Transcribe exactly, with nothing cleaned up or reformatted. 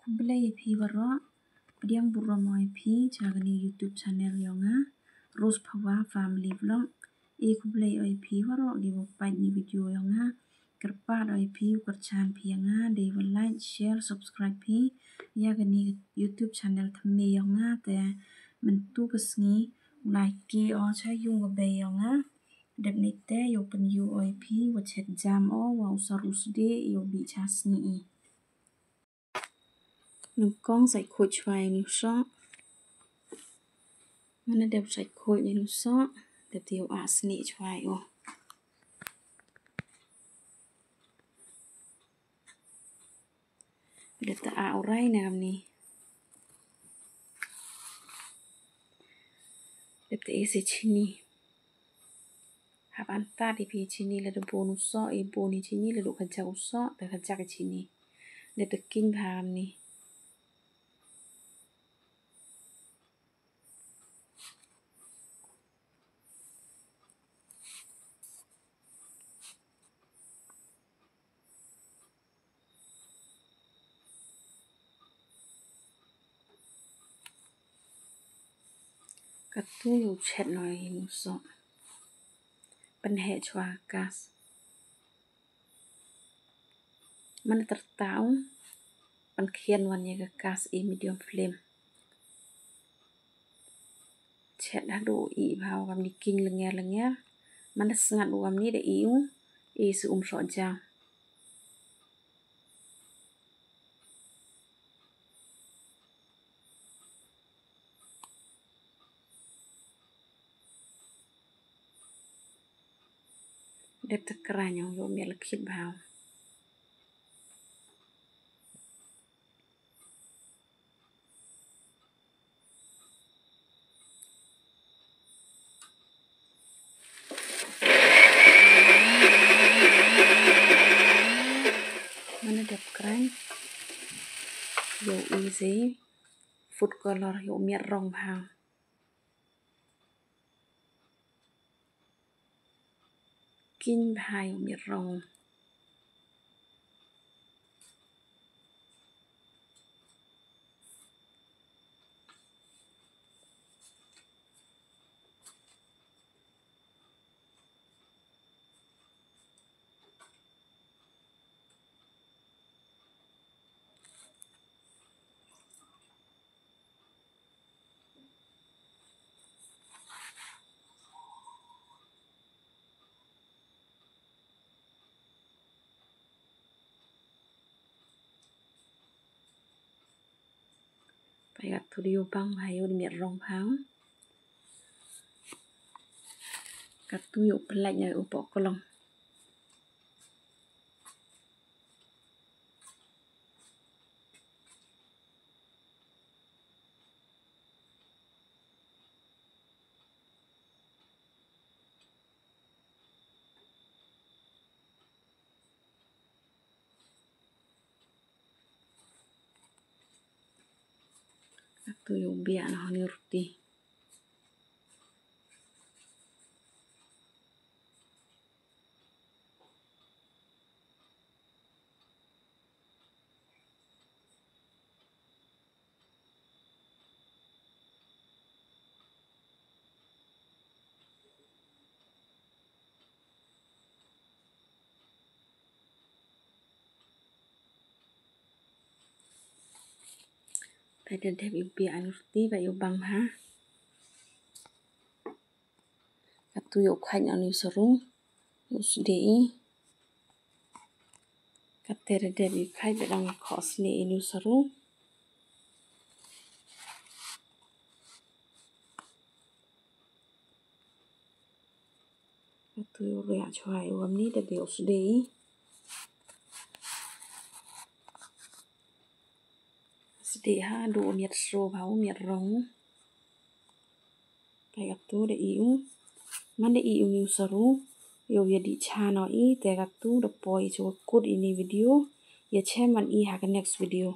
Khublei ya phi waroh, pdiang burom o ya phi cha kani YouTube channel yong nga, Rose Phawa Family Vlog. E khublei o ya phi waroh kiwa pait ini video yong nga. Kyrpad o ya phi u kyrchan phi ya nga, dei wa like, share, subscribe phi ya kani YouTube channel thymme yong nga, te myntu ka sngi u lai ke o cha yung ka bei yong nga. Dep neite yow pynyoo o ya phi wa chet jam o wa u saru sdih yow bih cha sngi i. Nyngkong sait khuid chwa ini u soh. Manda dep sait khuid ini u soh, dep te yow ah snieh chwa o. Dep te ah u rai na kamni. Dep te e se chini. Hap antad i phi chini lada boon u soh, i boon i chini lada khajiak u soh, te khajiak i chini. Dep te kiñ bha kamni. Katu yow chet noh i u soh. Pynheh chwa gas. Manda tyrta u, pynkhian wan ya ka gas i medium flame. Chet hadooh i bha u kamni kiñ lyngngar lyngngar. Manda sngat u kamni da i u, i se um soh jam. Dep te kraiñ o, yow miat la khit bha. Manda dep kraiñ, yow i se food color, yow miat rong bha. Kiñ bha yow miat rong. Pait katu da yow bang bha, yow da miat rong bha. Katu yow pynlait noh u poh klong. Katu yow biah noh ini ruti. Pait da dep yow biah ini ruti, pait yow bang bha. Katu yow khait noh ini u saru, yow sdih i. Katte da dep yow khait, da dang yow khoh snieh ini u saru. Katu yow riah chwa i wa kamni, da dep yow sdih i. Sdih hadooh u miat sro bha, u miat rong. Pait katu da i u. Manda i u ini u saru, yow ya dih cha noh i, te katu da poi cha wa kut ini video. Ya chem wan i ha ka next video.